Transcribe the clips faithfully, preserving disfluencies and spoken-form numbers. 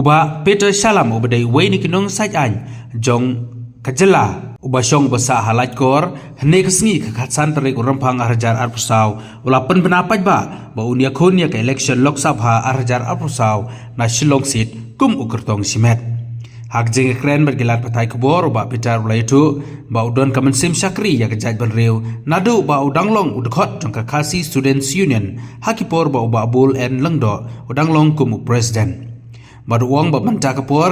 Bah Peter Shallam uba dei uwei na ki nongshad aiñ jong ka jylla uba shong uba sah ha Laitkor, hynne ka sngi ka khatsan tarik u Rymphang arhajar arphew saw u la pynbna paidbah ba un ïakhun ïa ka election Lok Sabha arhajar arphew saw na Shillong seat kum u kyrtong shimet. Ha ka jingïakren bad ki lad pathai khubor, u Bah Peter u la ïathuh ba u don ka mynsiem shakri ïa ka jaitbynriew naduh ba u dang long u dkhot jong ka Khasi Students Union ha ki por ba u Bah Bull N Lyngdoh u dang long kum u president. Bad u ong ba mynta ka por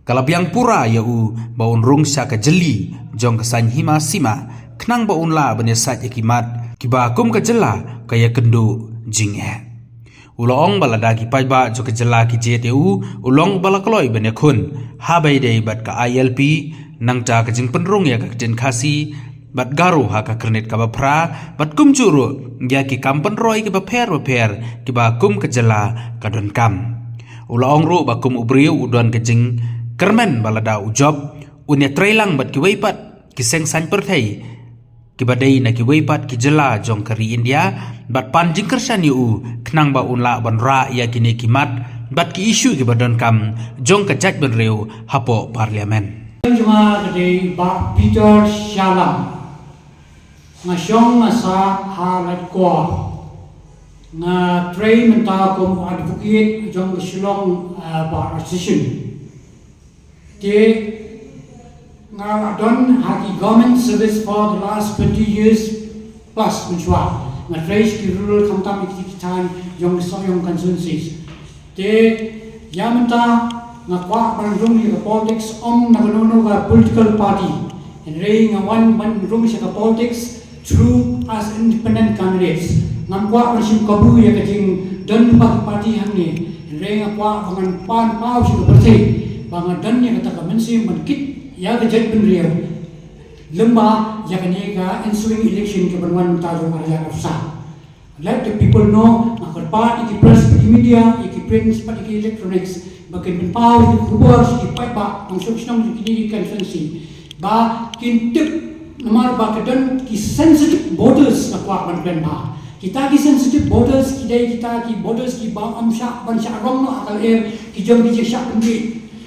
ka la biang pura ïa u ba un rung sha ka jylli jong ka saiñ hima sima, khnang ba un lah ban ïasaid ïa ki mat kiba kum ka jylla ka ïakynduh jingeh. U la ong ba lada ki paidbah jong ka jylla ki jied ïa u, u long ba la kloi ban ïakhun, haba ïadei bad ka I L P, nangta ka jingpynrung ïa ka ktien Khasi bad Garo ha ka kyrnit kaba phra, bad kumjuh ruh ïa ki kam pynroi kiba pher bapher kiba kum ka jylla ka donkam. U la ong ruh ba kum u briew u don ka jingkyrmen ba lada u jop, un ïatreilang bad kiwei pat ki seng saiñ pyrthei kiba dei na kiwei pat ki jylla jong ka ri India, bad pan jingkyrshan ïa u khnang ba un lah ban rah ïa kine ki mat bad ki issue kiba donkam jong ka jaitbynriew hapoh Parliament. Jong nga ka dei Bah Peter Shallam. Nga shong nga sah ha Laitkor. Nga trei mynta kum u advocate jong ka Shillong, uh, Bar Association. Te nga la don ha ki government service for the last twenty years plus mynshuwa. Nga trei sha ki rural, khamtam ïa ki thaiñ jong ki Sohiong constituencies. Te ïa mynta nga kwah ban rung ïa ka politics, ym na kano kano ka political party. Hynrei nga wan ban rung sha ka politics through as independent candidates. Ngam kwah ban shim kabu ïa ka jingdon lypa ki party hangne. Hynrei nga kwah ba ngan pan paw sha ka pyrthei ba nga don ïa kata ka mynsiem ban kit ïa ka jaitbynriew lyngba ïa kane ka ensuing election kaban wan mynta jong arhajar arphew saw. Let the people know, nga kyrpad ïa ki press, ïa ki media, ïa ki print bad ïa ki electronics ba kin pynpaw ïa ki khubor sha ki paidbah nongshong shnong jong kine ki constituency ba kin tip, namar ba ka don ki sensitive borders, nga kwah ban kren ba kita ki sensitive borders ki dei kita ki borders kiba ym shah ban shah rong noh ha ka lyer, ki jong ki jingshah pynbiej,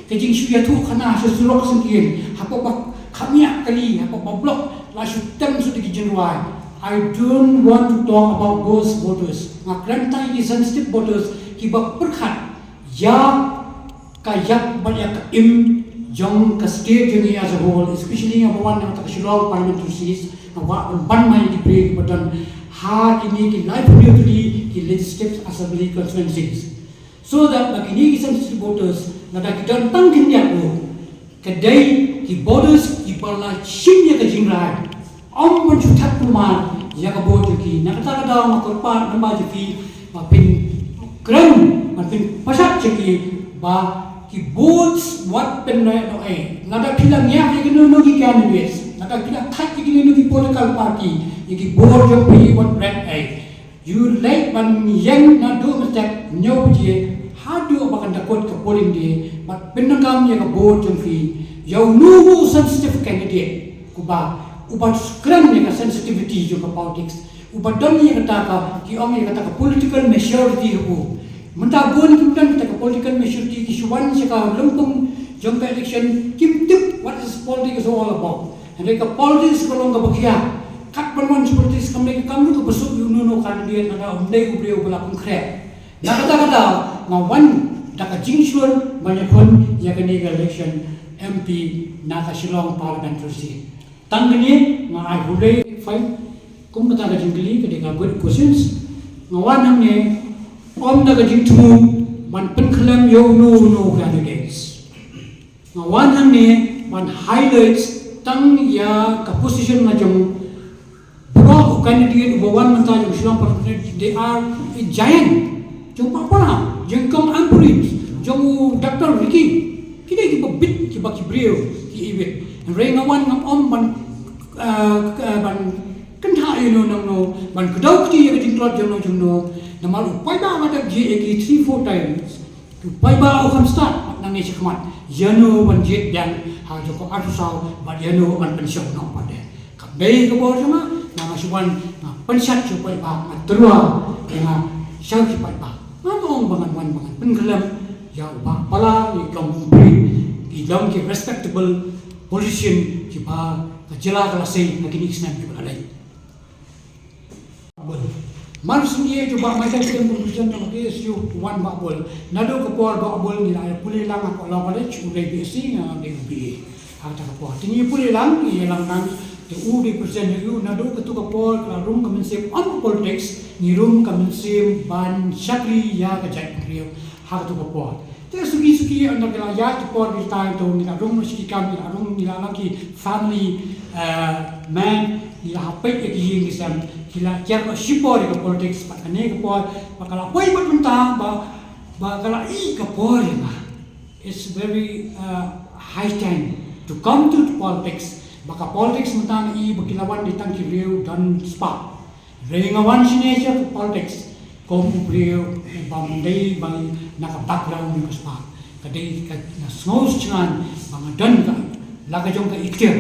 ki jingshu ïathuh khana sha surok syngkien, hapoh ba kham ïa kali, hapoh ba block la shu tem shuh da ki jingrwai. I don't want to talk about those borders. Nga kren tang ïa ki sensitive borders kiba pyrkhat ïa ka ïap bad ïa ka im jong ka state jong ngi as a whole, especially nga ba wan na kata ka Shillong parliamentary seat, nga kwah ban ban ma ïa ki briew kiba don ha kine ki laiphew hynriew tylli ki legislative assembly constituencies. So that ba kine ki sensitive borders lada ki don tang khyndiat ruh, ka dei ki borders kiba la shim ïa ka jingrai, ym ban shu thep kulmar ïa ka vote jong ki. Na kata ka daw nga kyrpad lyngba jong phi ba phin kren, ba phin pashat jong ki ba ki votes wat pynlehnohei. Lada phi la ngiah ïa kino kino ki candidates, lada phi la thait ïa kino kino ki political party, ïa ki vote jong phi wat pynlehnohei. Ïa leit ban ïeng naduh mynstep hynñiew baje haduh ba kan da kut ka polling day, bad pyndonkam ïa ka vote jong phi ïa uno uno u sensitive candidate, uba, uba kren ïa ka sensitivity jong ka politics, uba don ïa kata ka, ki ong ïa kata ka political maturity ha u. Mynta bun kim don kata ka political maturity, ki shu wan sha ka lympung jong ka election kim tip what is politics all about. Hynrei ka politics ka long kaba khia. Kat ban wan sha politics kam dei ka kam ruh kaba suk ïa uno uno u candidate, lada um dei u briew ba la pynkhreh. Na kata ka daw nga wan da ka jingshlur ban ïakhun ïa kane ka election M P na ka Shillong parliamentary seat. Tang kane nga ai khublei. Fine. Kum kata ka jingkylli ka dei ka good questions. Nga wan hangne ym da ka jingthmu ban pynkhlem ïa uno uno u candidates. Nga wan hangne ban highlight tang ïa ka position la jong baroh u candidate uba wan mynta jong Shillong Parliament, they are a giant. Jong Papa, jong Kong Ampareen, jong u Doctor Ricky. Ki dei kiba bit, kiba ki briew ki ibit. Hynrei nga wan ngam ong ban, eh, eh, ban kynthah ïa uno uno, ban kdew kti ïa ka jingtlot jong uno jong uno. Namar u paidbah nga dep jied ïa ki three four times. U paidbah u kham stad nangne shakhmat ïano ban jied biang ha jong ka arphew saw bad ïano ban pynshong noh pat de. Ka bei ka bor jong nga, nga shu wan nga pynshad sha u paidbah, nga tyrwa ïa nga sha ki paidbah. Ngam ong ba ngan wan ba ngan pynkhlem Ïa u Bah Pala, i kam u briew, i long ki respectable politician kiba ka jylla ka la sei na kine ki snem kiba la leit. Bah Bul. Mar shu ïa u Bah Michael Siem kum president jong ka K S U, u wan Bah Bul. Naduh ka por Bah Bul ngi la ïa pule lang ha ka Law College, u dei B S c, nga dei u B A. Ha kata ka por. Te ngi pule lang, ngi ïa lang nang, te u dei president jong u, naduh katu ka por ka la rung ka mynsiem on politics, ngi rung ka mynsiem ban shakri ïa ka jaitbynriew. Ha katu ka por. Te suki suki ynda ki la ïaid ki por ki time to ngi la rung noh shi ki kam, ngi la rung, ngi la long ki family, eh, man, ngi la hap peit ïa ki ïing ki sem, ki la kiar noh shipor ïa ka politics, bad kane ka por ba ka la poi bad mynta ba, ba ka la i ka por ïa nga. It's very, uh, high time to come to politics. Ba ka politics mynta nga i ba ki la wan dei tang ki riew don spah. Hynrei nga wan shane sha ka politics kum u briew uba ym dei ba na ka background jong ka spah. Ka dei ka, nga sngew sngewthuh ba nga don ka, la ka jong ka ikhtiar,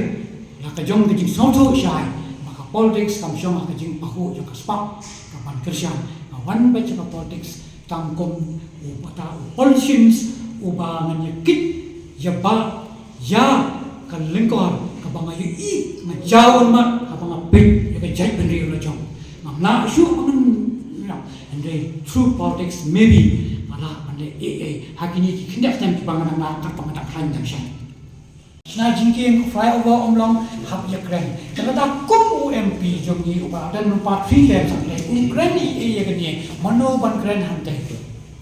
la ka jong ka jingsngewthuh shai ba ka politics kam shong ha ka jingpahuh jong ka spah, ka ban kyrshan. Nga wan beit sha ka politics tang kum u bata u politicians uba ngan ïa kit ïa ba ïa ka lyngkor kaba nga ïohi, nga jaw ummat haba nga peit ïa ka jaitbynriew la jong. Ngam lah shuh ban ïa, and then through politics maybe nga lah ban leh ei ei ha kine ki khyndiat snem kiba nga dang lah, katba nga dang khlaiñ dang shai. Na jingkieng ka flyover ym long, hap ïa kren. Te lada kum u M P jong ngi uba dang number three term, sa kren, u kren ei ei ïa kane, mano ban kren hangtei?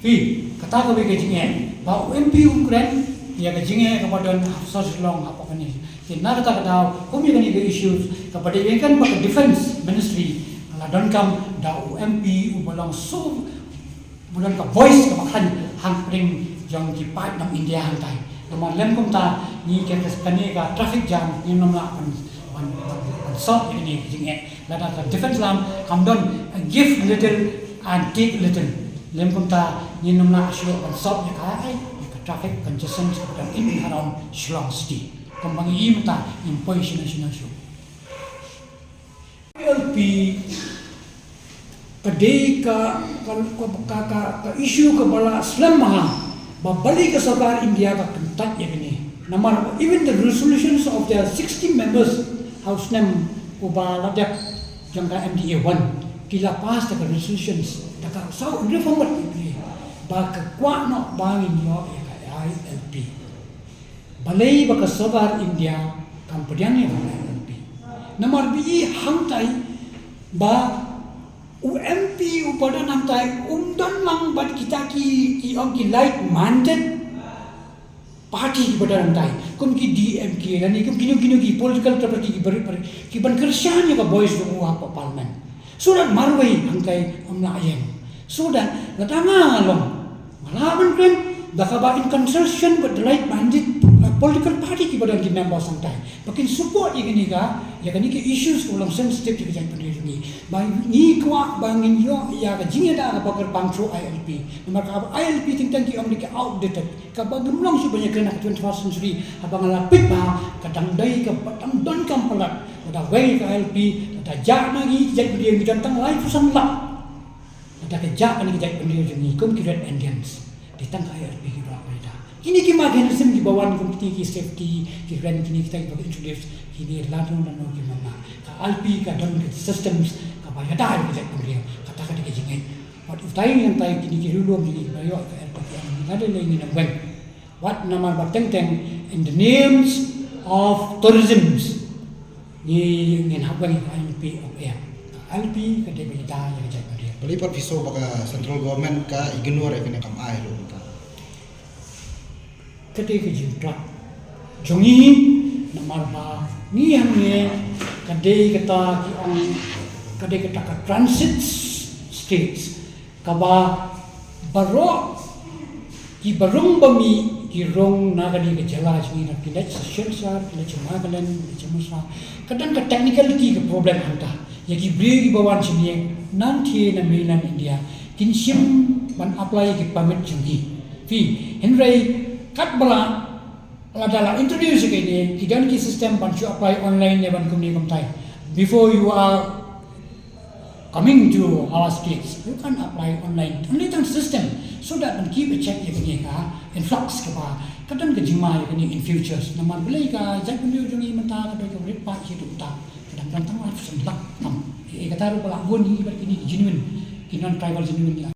Phi, kata kawei ka jingeh. Ba u M P um kren ïa ka jingeh kaba don ha Shillong hapoh kane. Te na kata ka daw, kum ïa kane ka issues kaba dei, ïa kane ba ka defense ministry la donkam da u M P uba long so, uba long ka voice kaba khlaiñ hapdeng jong ki paid nong India hangtai. Namar lym kumta ngi, ka, kane ka traffic jam ngim lah ban, ban, ban, ban solve ïa kane ka jingeh. Lada ka defense lam kam don, uh, give little and take little. Lym kumta ngin ym lah shuh ban solve ïa ka, ai, ïa ka traffic congestion kaba don in and around Shillong City. Kumba ngi i mynta ngim poi shano shano shuh. I L P ka dei ka, ka, ka, ka, ka, ka issue kaba la slem bha ba balei ka sorkar India ka kyntait ïa kane. Namar even the resolutions of the sixty members ha u snem uba la dep jong ka M D A one, ki la pass da ka resolutions, da ka saw reform ba ka kwah noh ba ngin ïoh ïa ka I L P. Balei ba ka sorkar India kam pdiang ïa ka I L P? Namar ba i hangtai ba u M P uba don hangtai um don lang bad kita ki, ki ong ki like-minded party kiba don hangtai, kum ki D M K lane kum kino kino ki political party kiba, ki ban kyrshan ïa ka voice jong u hapoh parliament. So that marwei hangtai ym lah ïeng. So that lada nga long, nga lah ban kren da kaba in consultation with the like-minded, uh, political party kiba don ki members hangtai, ba kin support ïa kane ka, ïa kane ka issues kaba long sensitive ïa ka jaitbynriew jong ngi. Ba ngi kwah ba ngin ïoh ïa ka jingïada kaba kyrpang through I L P. Namar ka I L P teng teng ki ong dei ka outdated, kaba ngim long shuh ban ïakren ha ka twenty-first century. Haba nga la peit ba ka dang dei kaba dang donkam palat. Lada weng ïa ka I L P, lada jah na ngi ki jaitbynriew ngi don tang laiphew san lak. Lada ka jah kane ka jaitbynriew jong ngi kum ki Red Indians, dei tang ka I L P kiba lah ban ïada. Kine ki mechanism kiba wan kum kine ki safety, ki rent, kine kita kiba introduce, kine lano lano ki mama. Ka I L P ka don ka systems kaba ïada ïa ka jaitbynriew. Kata ka dei ka jingngeit. Wat utai ngan tai kine ki riewlum kine kiba ïoh ka I L P ki ong, lada lei ngin ym weng. Wat namar ba teng teng in the names of tourism ngi, ngin hap weng ïa ka I L P of air. Ka I L P ka dei ban ïada ïa ka jaitbynriew. Balei pat phi sngew ba ka central government ka ignore ïa kane, kam ai ruh mynta? Ka dei ka jingtlot jong ngi, namar ba ngi hangne ka dei kata ki ong, ka dei kata ka transit states. Kaba baroh kiba rung ba mih ki rung na kane ka jylla jong ngi, na ki leit sha Silchar, ki leit sha Nagaland, ki leit sha Mawsynram. Ka don ka technicality ka problem hangta. Ïa ki briew kiba wan shane na thie na mainland India kin shim ban apply ïa ki permit jong ngi. Phi, hynrei katba la, lada la introduce ïa kine, ki don ki system ban shu apply online ne ban kumne kumtai. Before you are Coming to our states, you can apply online, only tang system, so that ban keep a check ïa kane ka influx kaba ka don ka jingma ïa kane in futures. Namar balei ka jaitbynriew jong ngi mynta ka dei ka rit paid hi tu ta, ka dang don tang lai phew san lak tam. E kata ruh ba la bun hi bad kine ki genuine, ki non tribal genuine la